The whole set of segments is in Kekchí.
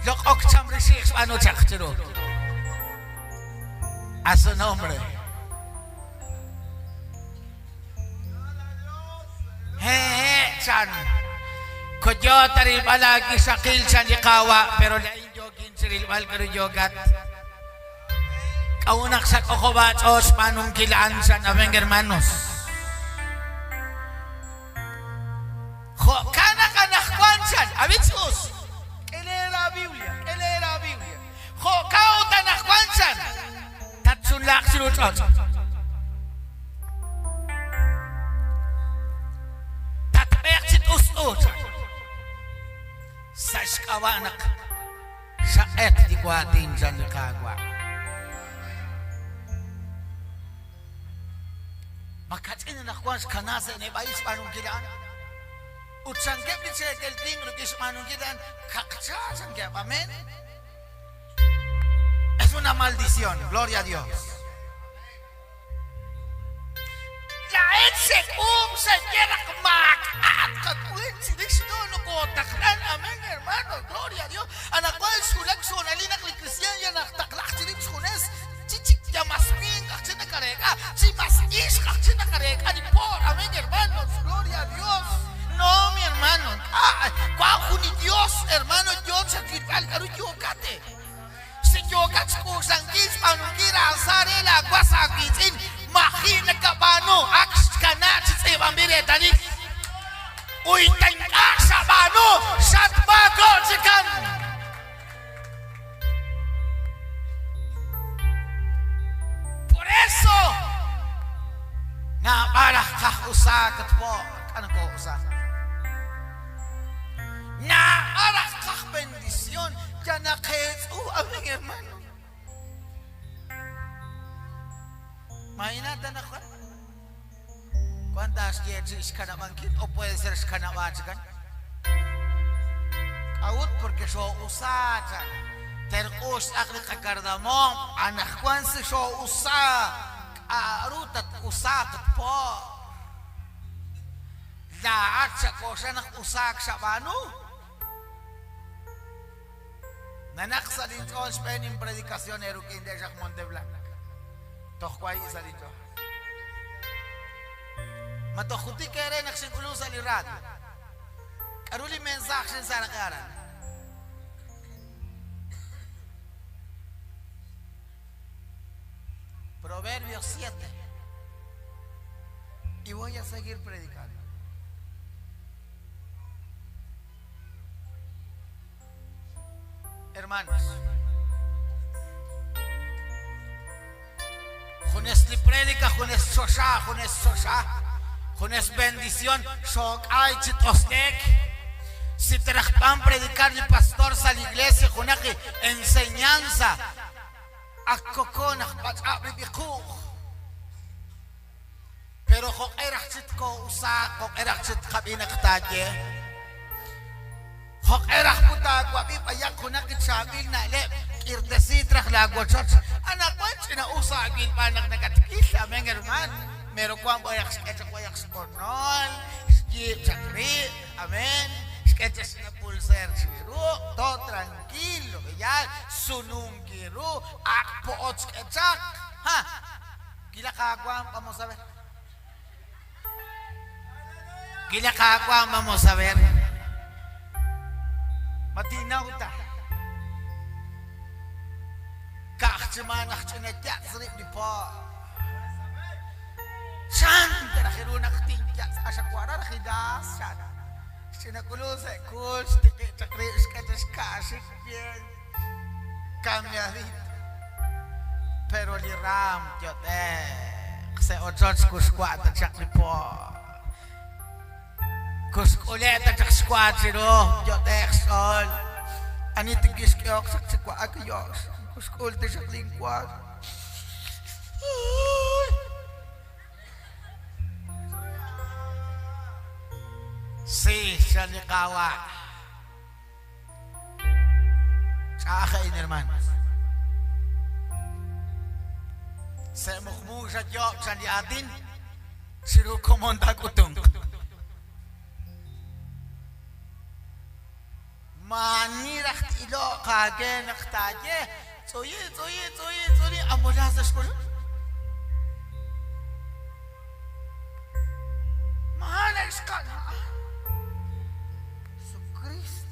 Loq'ok chamrixij xb'aanu chaq chiru. A su nombre. Hehe' chan. Koyo ta rilb'al aawixaqil chan li Qaawa', pero laa'in yookin chi rilb'al k'aru yookat. K'a'ut naq xak'ojob' aach'ool xb'aanunkil a'an chan? Amén, hermanos. Jo'kan naq anaqwan chan, ab'i chi us, k'e leer aaBiblia, k'e leer aaBiblia. Jo'kan ut anaqwan chan, tatchunlaaq chiru ch'och'. Tatb'eeq chi t'ust'u chan. Sa' xk'ab'a' naq xaq'et li waatin chan li Qaawa'. Ma kach'in anaqwan xkana sa' neb'a'il xb'aanunkil a'an? Ut chankeb' li cheekel winq rik'in xb'aanunkil a'an, kaqcha chankeb'. Amén. Es una maldición. Gloria a Dios. Laa'et xek'uub' xeye naq maak'a' tqak'ul chirix ru nokootaqlan. Amén, hermano. Gloria a Dios. Anaqwan xwulak xhoonalil naq li kristiaan ya naqtaqlaq chirix xjunes. Chi chik ya mas winq aj chi nakareek'a, chi mas ixq aj chi nakareek'a li po'r. Amén, hermanos. Gloria a Dios. No, mi hermano. Ink'a'. Wank jun li Dios, hermano, yo chawilb'al k'aru yookat. Si yookat xk'oxlankil xb'aanunkil raasa re laawas aawiitz'in, maji' nakab'aanu, ak xkana chi tz'iib'anb'il reetalil. Uy ta ink'a' xab'aanu, xatmaako' chikan. Por eso, naab'al aj qaj usaak at po', k'a' nokoo'usaak. Naab'al aj qaj bendición ya naqeetz'u, amén, hermano. Mainata naqwan. Cuántas xyeechi' xkanab'ankil o puede ser xkanab'a chikan. K'a'ut porque xoo'usaa chan. Terq'u xtz'aq li qakardamoom, anaqwan si xoo'usaa, k'a'ru tat-usaaq po'. Laa'at xak'oxla naq usaak xab'aanu. Nanaq sa' linch'ool xb'een inpredicación eerik'in de xaq Monteblanco. Toj wahi' sa' linch'ool. Ma toj jutik eere naq xink'ulun sa' li radio. K'aru li mensaaj xinsaaraqi aran? Proverbios 7. Y voy a seguir predicando. Hermanos, junes li prédica, junes choxa, junes choxa, junes bendición, xook'ay chi t'osnek. Si terajb'an predicar li pastor sa' la iglesia, junaqi enseñanza, ak kokon aj b'ach'ab' li b'iquj. Pero jo'q'e raj chi tkoo'usaaq, jo'q'e raj chi tqab'i naq taaye. Jo'q'e raj ut aawab'i b'ayaq junaq li chaab'il na'leb', k'irtesiit raj laawochoch. Anaqwan ch'ina'us aawilb'al naq nakatkil, amén hermaan. Mero wank b'ayaq xk'e chaq b'ayaq xb'onol, xyiib' chaq rib', amén. Xk'e chaq xch'ina pulseer chiru, todo tranquilo, yaal, sununki ru, ak po'ot xk'e chaq. Ha! Kilaq aawaam, vamos a ver. Kilaq aawaam, vamos a ver. Ma tinnaw ta. Ka'aj chi maan aj ch'ina yatz' rib' li po'. Chan ta raj ru naq tinyatz' axawara raj ilaas chan. Xch'ina k'ulun sa' kuul xtiqi' chaq rib' xk'e chaq xka'xik bien cambiadito. Pero li raam yot'e'q sa' ochoch kuxwa' ta chaq li po'. Kuxk'ule' ta chaq xwa chiru yot'e'q xch'ool. Ani tinkixk'ehok chaq chi wa'ak yox kuxk'ul ta chaq linwa. Sí, chan li Qaawa'. Ch'a'aj a'in, hermanos. Sa' muqmu xayoob' chan li aatin chiru komon taak'utunq. Maniraj ilo qaage naq taaye. Tsuyi, tsuyi, tsuyi, tsuyi. Ambulance xkul. Mahal xkal. Jesucristo.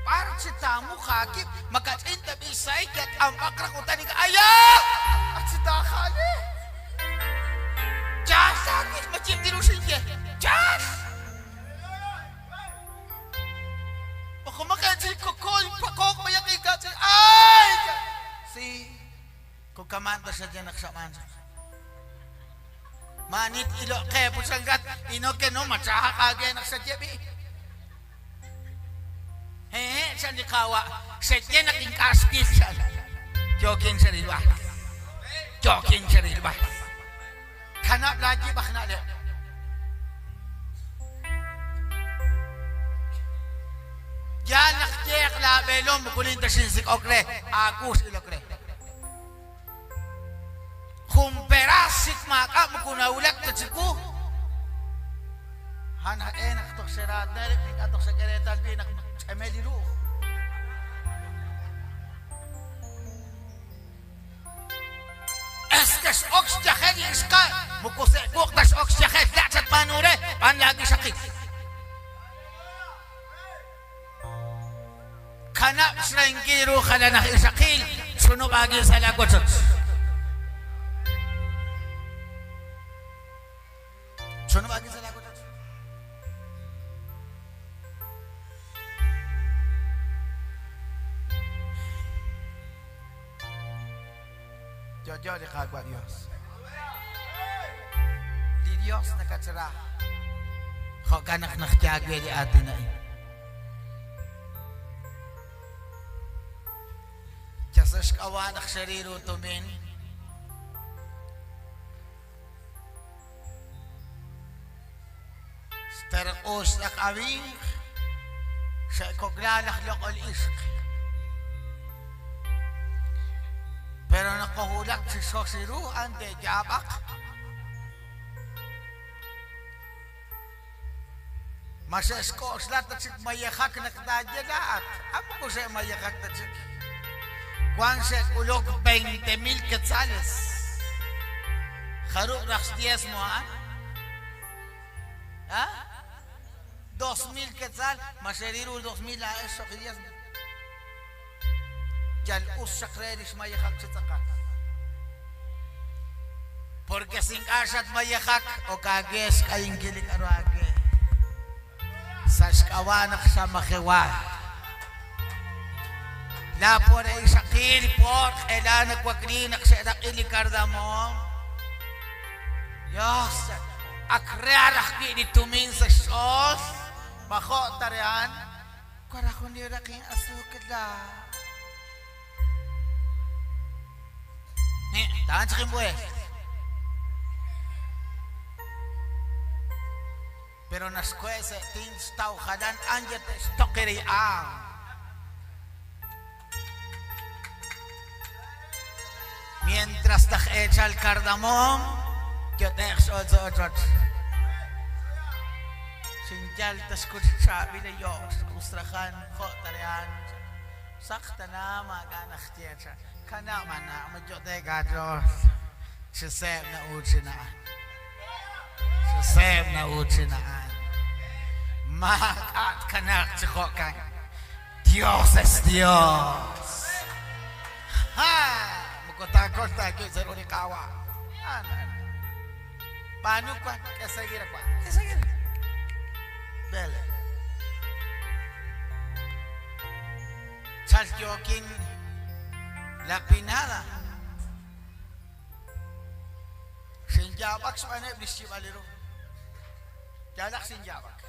Parche tamu kakip makachinta bisay kat ang akrakutan aya! At si takale. Chas akit machim tirusinye. Chas! Baka makansi kokol pakok mayak ikat ay! Si kukamanta siya dyan nagsaman. Manit ilo kaya pusanggat ino keno matsaha kage nagsadyabi. Eh, siya ni kawa. Siya naking kaskis siya. Joking sa rilwa. Joking sa rilwa. Kanap lagi bakna le. Ya nakjek la belom kulin ta sinsik okre. Agus ilokre. Kumperasik maka mukunaulak ta chiku. Han enak tok serat nerek nik atok sekeretal bi nak emeliru. Eskas ox jahel iska mukuse buktas ox jahel latsat panure pan lagi sakit. Kanap srengkiru khalanah isakil sunub agi salagotot. Sunub agi salagotot. Yo le cago a Dios. Di Dios nakatsara. Hokanak nakjagwe di atin na eh. Chasash kawanak sariru tumin. Starqos nak awing. Sa koglalak lokol isk. Pero nakuhulak si Sosiru ante jabak. Masesko oslat na sik mayakak nakdadya laat. Amo ko siya mayakak na sik. Juan se ulog 20,000 quetzales. Haruk raks 10 mo ah? Ha? 2,000 quetzal. Maseriru 2,000 a eso que 10. Yal usak redis mayakak sa taka. Porque sin asat mayakak o kages kayong gilik aruage. Sa skawanak sa makiwa. La por ay sakil por elanak wakrinak sa rakili kardamom. Diyos, akrearak di tumin sa sos. Bako tarean. Karakon ni raking asukad la. Tahan sa kimbuhe. Pero naskwese tins tau hadan anjet stokiri ang. Mientras taj echa el cardamón, yo te ocho. Sinjal tas kutsha bila yo kustrahan khotarean. Sakta na maganach tietsa. Kana mana majote gadros. Sisem na uchinaan. Sisem na uchinaan. Makat kanak chihokan. Dios es Dios. Ha! Mukotakot tayo sa urikawa. Paano kwa? Kasagira kwa. Kasagira. Bele. Chalkyokin la pinada. Sinjabak so ano iblis chibalero. Jalak sinjabak.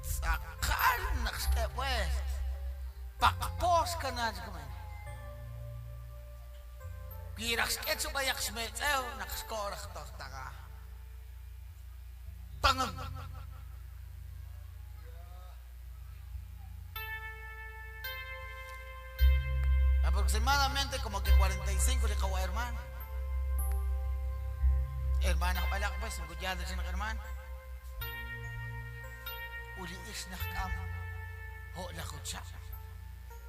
Sakal nakstep pues. Pakpos ka na kuman. Pirak sketch bayak smetsew nakskorak tortaka. Tangag. Aproximadamente como que 45 le cago hermano. Hermana balak pues, ngudyada siya ng hermano. Uli is nakam ho lakot siya.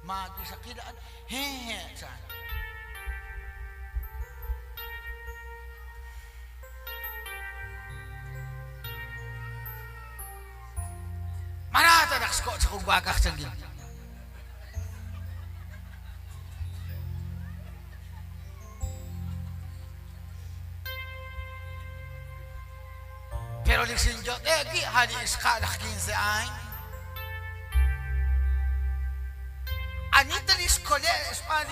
Magisakilaan, hehe, saan. Manata naksko sa kung bagak siyang gin. Pero lisinjot, eh, hali iskalak 15 años. Anita liskole,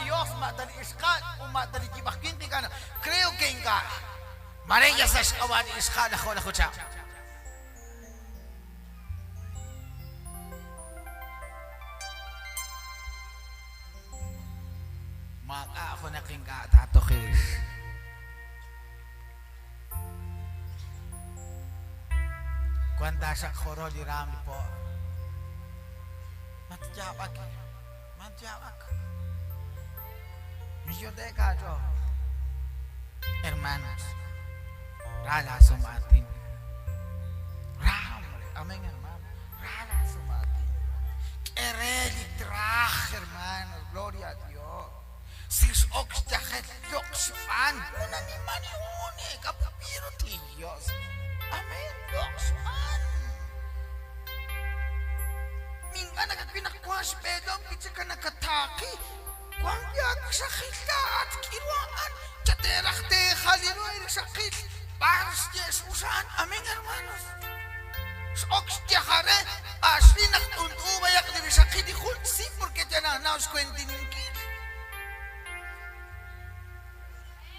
Dios, matali iskal, umatali kibakin, creo que inga. Mareya sa iskawad iskal ako na kutsa. Maka ako na kingka tatokis. Kwanda sa khoro li ram po. Matjabak. Matjabak. Millo de gato. Hermanos, rala sumatin. Ram, amén hermano. Rala sumatin. Kereli traj, hermanos, gloria a Dios. Sis ox jajet yox pan. Una ni mani une, kapapiro Dios. Amén, yox pan. Minga nagpinakwas bedong kitsa ka nakataki. Kwang yak sa khilat kiruan. Chaterak te haliro el sakit. Pars Jesusan. Amén, hermanos. Ox jahare asli naktuntuba yak di sakit di sí porque te naos cuentininkil.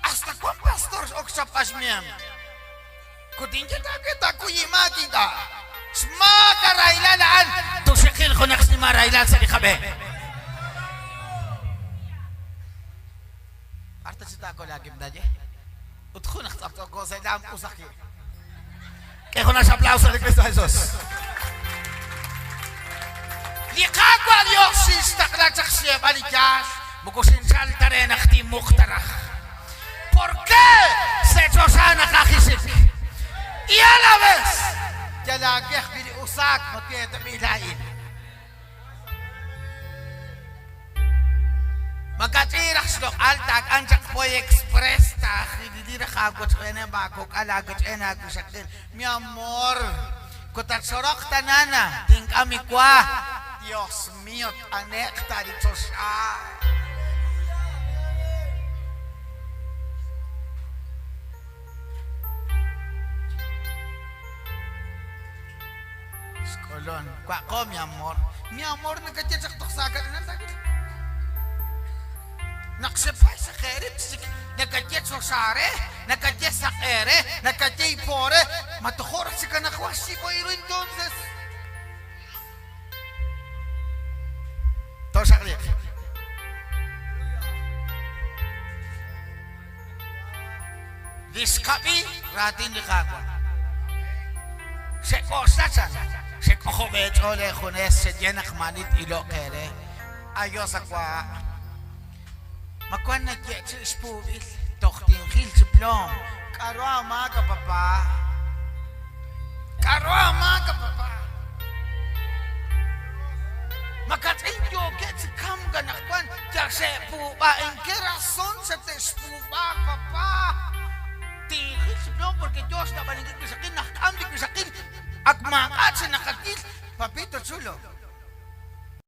Hasta cuán pastor ox miam. Kutinja ta kuyimakinta. Smaka railalaan. Tusikil ko naks ni marailan sa likabe. Arta si tako lagi mdaje. Utko naks apto ko sa dam usaki. Que con ese aplauso de Cristo Jesús. Liqagwa Dios istaklachaxie balikas. Mukusin saltare nakti muktaraj. ¿Por qué se chosana kajisik? Y a la vez, ya la que usak makieta milain. Magkatirak slok altag anjak poy express ta didira kagot ene bakok alagot ena gusakil. Mi amor, kutatsorok tanana ting kami kwa. Dios mío, anekta dito siya. Kolon, kwa ko mi amor. Mi amor nagkatiyatsak toksagat na sakit. Naksepay sa kerip, nagkatiyat sare, nagkatiyat sa kere, nagkatiyat pore, matukorak si kanakwasi ko iro entonces. Tosaklik. Diskapi, ratin likakwa. Se kosasan. Se kojo ole junes se llena manit ilo kere. Ayos akwa. Makwan na kietsi ispuil tohtinhil siplom. Karo amaga papa. Karo amaga papa. Makatinyo ketsi kamga nakwan ya se puba. ¿En qué razón se te espuba papá? Tinhil siplom porque Dios na balingit kisakil nakam di kisakil. Akmakat sa nakakil, papito chulo.